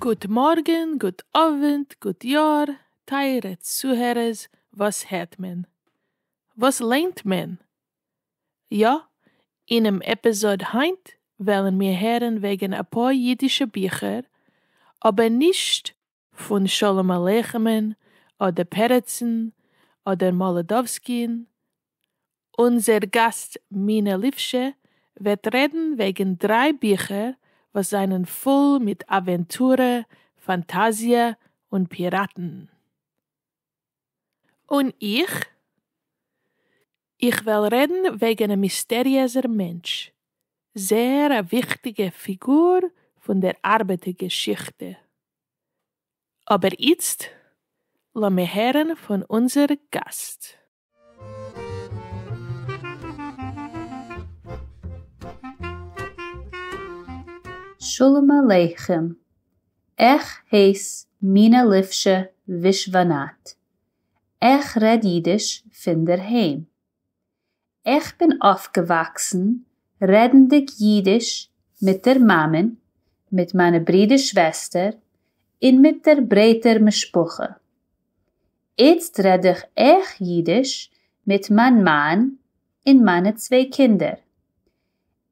גוט מארגן, גוט אוונט, גוט יאר, טייערע צוהערערס, וואס הערט מען? וואס ליינט מען? יא, אינעם עפיזאד היינט וועלן מיר הערן וועגן אפאר אידישע ביכער, אבער נישט פון שלום עליכמ'ן אדער פרצ'ן אדער מאלאדאווסקי'ן. אונזער גאסט מינע ליפשע וועט רעדן וועגן דריי ביכער וואס זענען פול מיט אווענטורע, פאנטאזיע און פיראטן. און איך? איך וועל רעדן וועגן א מיסטעריעזער מענטש, זעהר א וויכטיגע פיגור פון דער ארבעטער געשיכטע. אבער איצט, לאמיר הערן פון אונזער גאסט. שלום עליכם, איך הייס מינע ליפשע ווישוואנאט. איך רעד אידיש פון דער היים. איך בין אויפגעוואקסן רעדנדיג אידיש מיט דער מאמען, מיט מיינע ברידער שוועסטער, און מיט דער ברייטער משפחה. איצט רעד איך אויך אידיש מיט מיין מאן און מיינע צוויי קינדער.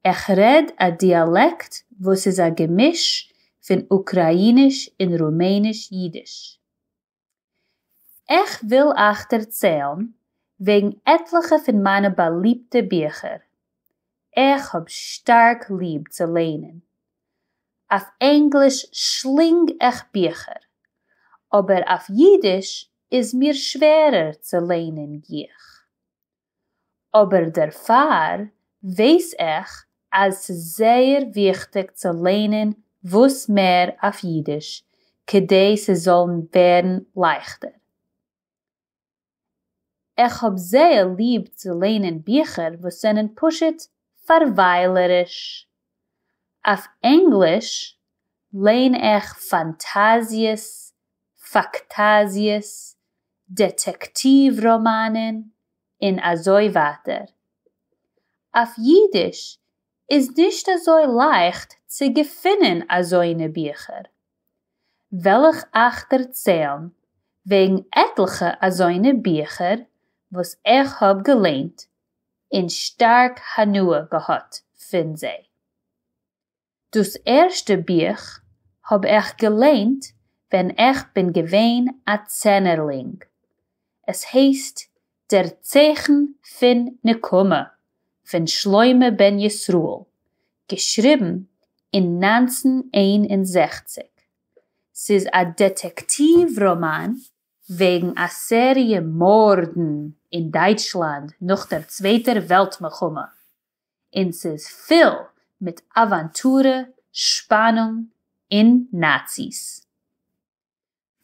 איך רעד א דיאלעקט וואס איז א געמיש פון אוקראיניש און רומעניש אידיש. איך וויל אייך דערציילן וועגן עטליכע פון מיינע באליבטע ביכער. איך האב שטארק ליב צו ליינען. אויף ענגליש שלינג איך ביכער, אבער אויף אידיש איז מיר שווערער צו ליינען גיך. אבער דערפאר ווייס איך אז ס'איז זייער וויכטיג צו ליינען וואס מער אויף אידיש כדי ס'זאל ווערן לייכטער. איך האב זייער ליב צו ליינען ביכער וואס זענען פשוט פארוויילעריש. אויף ענגליש ליין איך פאנטאזיעס, פאקטאזיעס, דעטעקטיוו ראמאנען, און אזוי ווייטער. אויף אידיש איז נישט אזוי לייכט צו געפינען אזוינע ביכער. וועל איך אייך דערציילן וועגן עטליכע אזוינע ביכער וואס איך האב געליינט און שטארק הנאה געהאט פון זיי. דאס ערשטע בוך האב איך געליינט ווען איך בין געווען א צענערלינג. עס הייסט דער צייכן פון נקמה פון שלמה בן ישראל, געשריבן אין 1961. ס'איז א דעטעקטיוו ראמאן וועגן א סעריע מארדן אין דייטשלאנד נאך דער צווייטער וועלט מלחמה, און ס'איז פול מיט אוואנטורע, שפאנונג, און נאציס.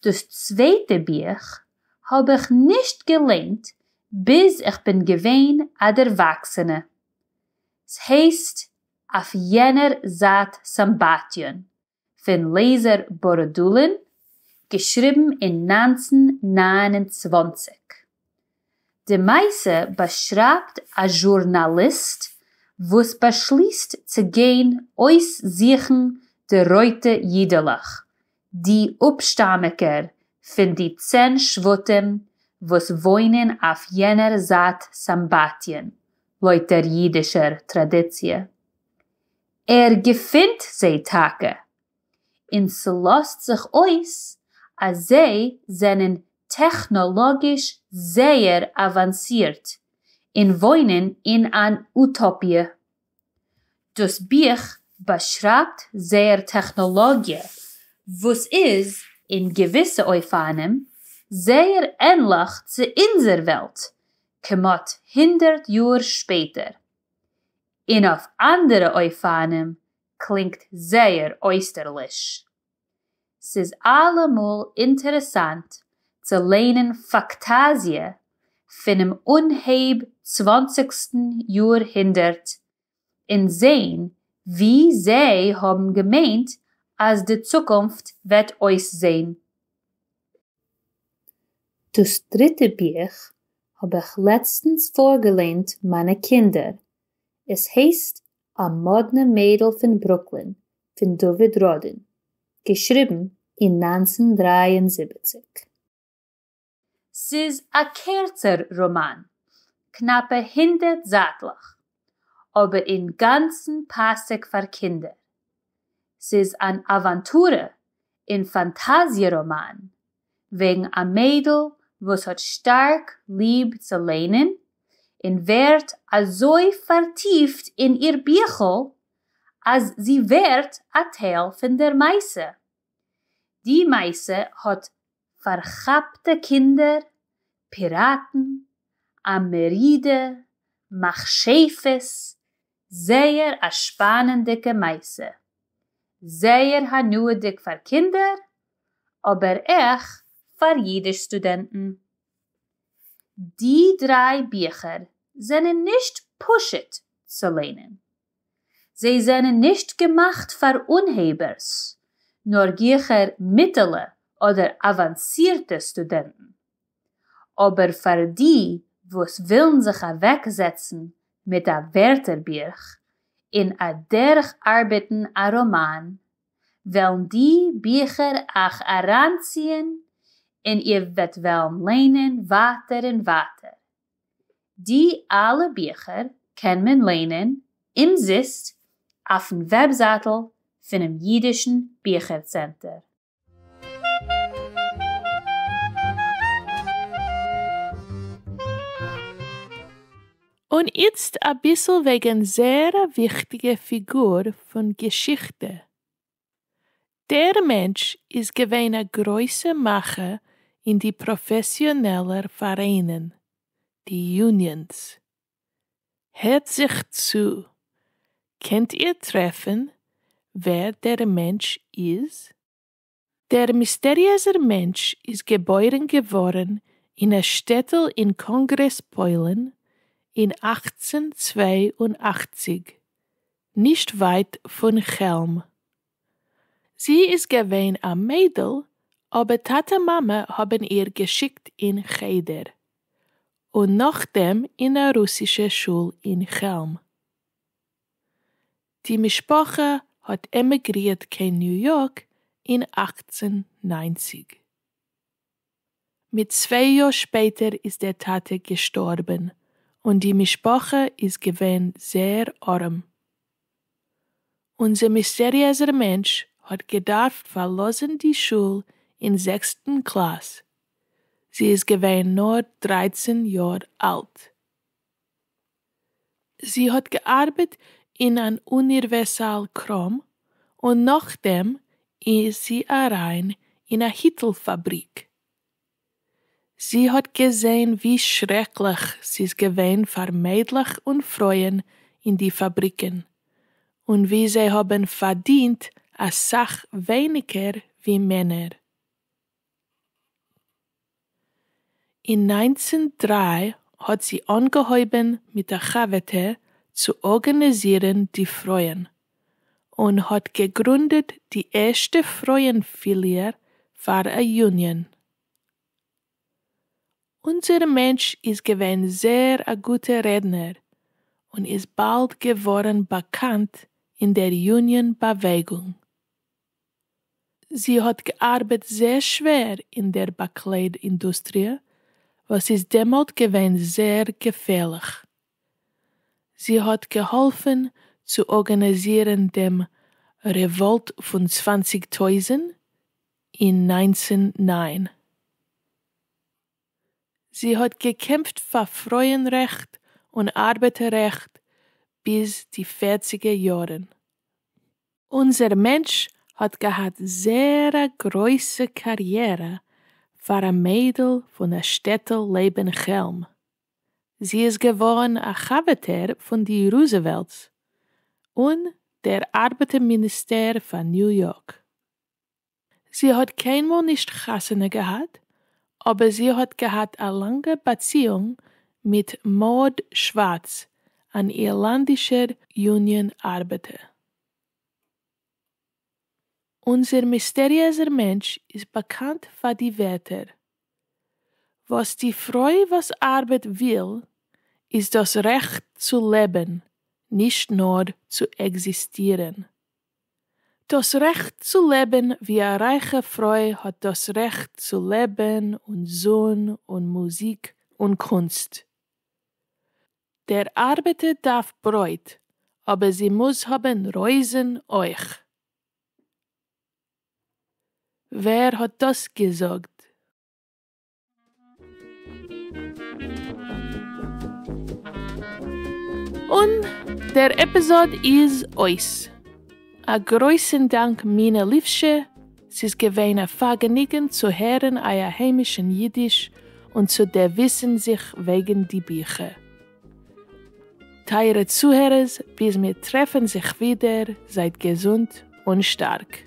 דאס צווייטע בוך האב איך נישט געליינט ביז איך בין געווען א דערוואקסענע. ס'הייסט אויף יענער זייט סמבטיון פון לייזער באראדולין, געשריבן אין 1929. די מעשה באשרייבט א זשורנאליסט וואס באשליסט צו גיין אויסזוכן די רויטע אידעלעך, די אפשטאמיקער פון די צען שבטים וואס וואוינען אויף יענער זייט סמבטיון, לויט דער אידישער טראדיציע. ער געפינט זיי טאקע, און ס'לאזט זיך אויס אז זיי זענען טעכנאלאגיש זייער אוואנסירט און וואוינען אין אן אוטאפיע. דאס בוך באשרייבט זייער טעכנאלאגיע וואס איז, אין געוויסע אופנים, זייער ענליך צו אונזער וועלט כמעט הונדערט יאר שפעטער, און אויף אנדערע אופנים קלינגט זייער אויסטערליש. ס'איז אלעמאל אינטערעסאנט צו ליינען פאקטאזיע פונעם אנהייב צוואנציגסטן יאר-הונדערט און זען ווי זיי האבן געמיינט אז די צוקונפט וועט אויסזען. דאס דריטע בוך האב איך לעצטנס פארגעליינט מיינע קינדער, עס הייסט א מאדנע מיידל פון ברוקלין פון דוד ראדין, געשריבן אין 1973. ס'איז אַ קורצער ראָמאַן, קנאַפּע 100 זײַטלעך, אָבער אין גאַנצן פּאַסיק פֿאַר קינדער. ס'איז אַן אַוואַנטורע און פֿאַנטאַזיע-ראָמאַן וועגן אַ מיידל וואָס האָט שטאַרק ליב צו לייענען און ווערט אַזוי פֿאַרטיפֿט אין איר ביכל, אַז זי ווערט אַ טייל פֿון דער מעשׂה. די מעשׂה האָט פֿאַרכאַפּטע קינדער, פּיראַטן, אַ מרידה, מכשפֿות, זייער אַ שפּאַנענדיקע מעשׂה. זייער הנאהדיק פֿאַר קינדער, אָבער אויך פֿאַר ייִדיש-סטודענטן. די דרײַ ביכער זענען נישט פּשוט צו לייענען. זיי זענען נישט געמאַכט פֿאַר אָנהייבערס, נאָר גיכער מיטעלע אָדער אַוואַנסירטע סטודענטן. אָבער פֿאַר די, וואָס ווילן זיך אַוועקזעצן מיט אַ ווערטערבוך און אַדורכאַרבעטן אַ ראָמאַן, וועלן די ביכער אײַך אַרײַנציִען און איר וועט וועלן לייענען ווײַטער און ווײַטער. די אַלע ביכער קען מען לייענען אומזיסט אויפֿן וועבזײַטל פֿונעם ייִדישן ביכער-צענטער. און איצט אַ ביסל וועגן זייער אַ וויכטיגע פיגור פֿון געשיכטע. דער מענטש איז געווען אַ גרויסע מאַכער אין די פּראָפֿעסיאָנעלע פֿאַראיינען, די יוניאנס. הערט זיך צו, קענט איר טרעפֿן ווער דער מענטש איז? דער מיסטעריעזער מענטש איז געבוירן געוואָרן אין אַ שטעטל אין קאָנגרעס פּוילן אין 1882, נישט ווײַט פֿון כעלם. זי איז געווען אַ מיידל, אָבער טאַטע-מאַמע האָבן איר געשיקט אין חדר, און נאָך דעם אין אַ רוסישע שול אין כעלם. די משפּחה האָט עמיגרירט קיין ניו-יאָרק אין 1890. מיט צוויי יאָר שפּעטער איז דער טאַטע געשטאָרבן, און די משפּחה איז געווען זייער אָרעם. אונדזער מיסטעריעזער מענטש האָט געדאַרפֿט פֿאַרלאָזן די שול אין זעקסטן קלאַס. זי איז געווען נאָר 13 יאָר אַלט. זי האָט געאַרבעט אין אַן אוניווערסאַל קראָם און נאָך דעם איז זי אַרײַן אין אַ היטל-פֿאַבריק. זי האָט געזען ווי שרעקלעך ס'איז געווען פֿאַר מיידלעך און פֿרויען אין די פֿאַבריקן, און ווי זיי האָבן פֿאַרדינט אַ סך ווייניקער ווי מענער. אין 1903 האָט זי אָנגעהויבן מיט אַ חבֿרטע צו אָרגאַניזירן די פֿרויען, און האָט געגרינדעט די ערשטע פֿרויען-פֿיליע פֿאַר אַ יוניאן. אונדזער מענטש איז געווען זייער אַ גוטער רעדנער און איז באַלד געוואָרן באַקאַנט אין דער יוניאן-באַוועגונג. זי האָט געאַרבעט זייער שווער אין דער באַקלייד-אינדוסטריע, וואָס איז דעמאָלט געווען זייער געפֿערלעך. זי האָט געהאָלפֿן צו אָרגאַניזירן דעם רעוואָלט פֿון 20,000 אין 1909. זי האָט געקעמפֿט פֿאַר פֿרויען-רעכט און אַרבעטער-רעכט ביז די פֿערציקער יאָרן. אונדזער מענטש האָט געהאַט זייער אַ גרויסע קאַריערע פֿאַר אַ מיידל פֿון אַ שטעטל לעבן כעלם. זי איז געוואָרן אַ חבֿרטע פֿון די רוזוועלטס און דער אַרבעטער-מיניסטער פֿאַר ניו-יאָרק. זי האָט קיינמאָל נישט חתונה געהאַט, אָבער זי האָט געהאַט אַ לאַנגע באַציִונג מיט מאָד שוואַרץ, אַן אירלאַנדישער יוניאן-אַרבעטער. אונדזער מיסטעריעזער מענטש איז באַקאַנט פֿאַר די ווערטער: וואָס די פֿרוי וואָס אַרבעט וויל, איז דאָס רעכט צו לעבן, נישט נאָר צו עקזיסטירן. דאָס רעכט צו לעבן ווי אַ רײַכע פֿרוי האָט דאָס רעכט צו לעבן אָן זון, אָן מוזיק, אָן קונסט. דער אַרבעטער דאַרף ברויט, אָבער זי מוז האָבן רויזן אויך. ווער האָט דאָס געזאָגט? און דער עפיזאד איז אויס. א גרויסן דאנק מינע ליפשע, ס'איז געווען א פארגעניגן צו הערן אייער היימישן אידיש און צו דערוויסן זיך וועגן די ביכער. טייערע צוהערערס, ביז מיר טרעפן זיך ווידער, זייט געזונט און שטארק.